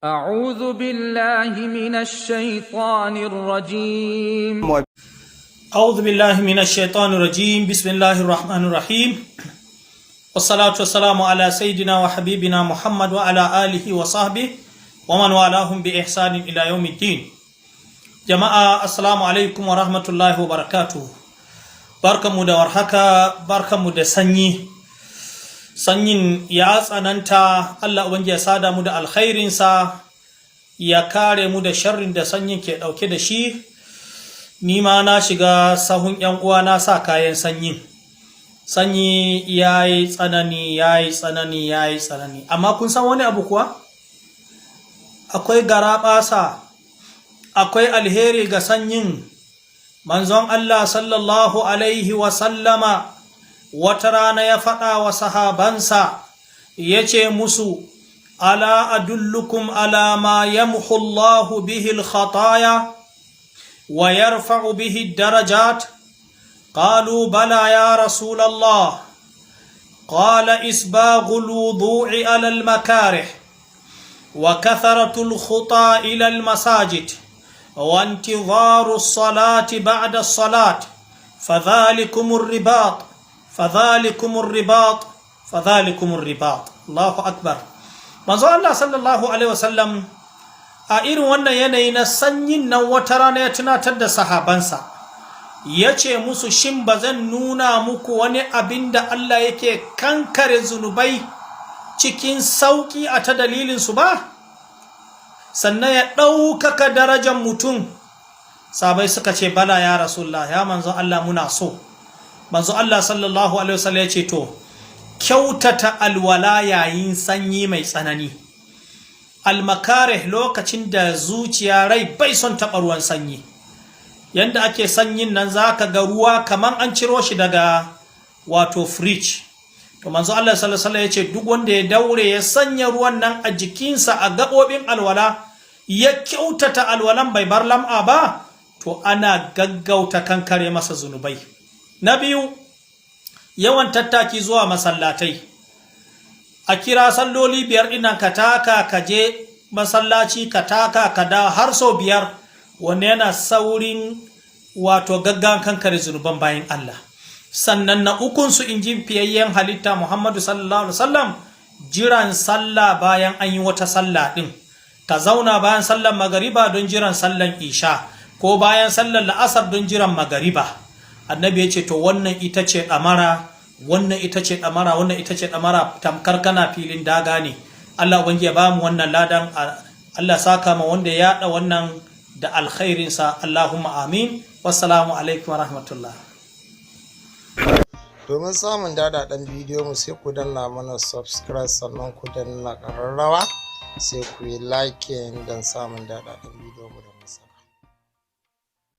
أعوذ بالله من الشيطان الرجيم. أعوذ بالله من الشيطان الرجيم. بسم الله الرحمن الرحيم، والصلاة والسلام على سيدنا وحبيبنا محمد وعلى آله وصحبه ومن والاهم بإحسان إلى يوم الدين. جماعة، السلام عليكم ورحمة الله وبركاته. Barkanmu da warhaka, barkanmu da sanyi. Sanyin ya tsananta. Allah Ubangiji ya sada mu da alkhairinsa, ya kare mu da sharrin da sanyin ke ɗauke da shi. Ni ma na shiga sahun yan uwa, na sa kayan sanyi. Sanyi ya yi tsanani, ya yi tsanani, ya yi tsanani. Amma kun san wani abu kuwa? Akwai garaɓasa, akwai alheri ga sanyin. Manzon Allah sallallahu alaihi wasallama wata rana ya faɗa wa sahabansa, ya ce musu: "ألا أدلكم على ما يمحو الله به الخطايا ويرفع به الدرجات؟ قالوا: بلى يا رسول الله. قال: إسباغ الوضوء على المكاره، وكثرة الخطى إلى المساجد، وانتظار الصلاة بعد الصلاة، فذلكم الرباط، فذلكم الرباط، فذلكم الرباط." الله أكبر. Manzo Allah sallallahu alaihi wasallam a irin wannan yanayi na sanyin nan, wata rana ya tunatar da sahabansa, ya ce musu: "Shin ba zan nuna muku wani abin da Allah yake kankare zunubai cikin sauƙi a ta dalilinsu ba, sannan ya ɗaukaka darajar mutum?" Sahabai suka ce: "بلى يا رسول الله, ya manzo Allah, muna so." Manzo Allah sallallahu alaihi wasallam ya ce: "To, kyautata alwala yayin sanyi mai tsanani." المكاره, lokacin da zuciya, rai bai son taɓa ruwan sanyi. Yanda ake sanyin nan, zaka ga ruwa kaman an ciro shi daga wato fridge. To, manzo Allah sallallahu alaihi ya ce duk wanda ya daure ya sanya ruwan nan a jikinsa, a gaɓoɓin alwala, ya kyautata alwalan, bai bar lam'a ba, to ana gaggauta kankare masa zunubai. Na biyu, yawan tattaki zuwa masallatai. A kira salloli biyar ɗinan, ka taka ka je masallaci, ka taka ka da har sau 5, wanda yana saurin, wato gaggawan kankare zunuban bayan Allah. Sannan na ukunsu, in ji fiyayyen halitta Muhammadu sallallahu alaihi wasallam, jiran sallah bayan an yi wata sallah ɗin. Ka zauna bayan sallar magariba don jiran sallan isha, ko bayan sallar la'asar don jiran magariba. Annabi ya ce to, wannan ita ce ɗamara, wannan ita ce ɗamara, wannan ita ce ɗamara, tamkar kana filin daga ne. Allah Ubangiji ya ba mu wannan ladan. Allah saka ma wanda ya yaɗa wannan da alkhairinsa. اللهم آمين. والسلام عليكم ورحمة الله. Domin samun daɗaɗɗen bidiyo mu, sai ku danna mana subscribe, sannan ku danna ƙararrawa, sai ku yi like don samun daɗaɗɗen bidiyo mu da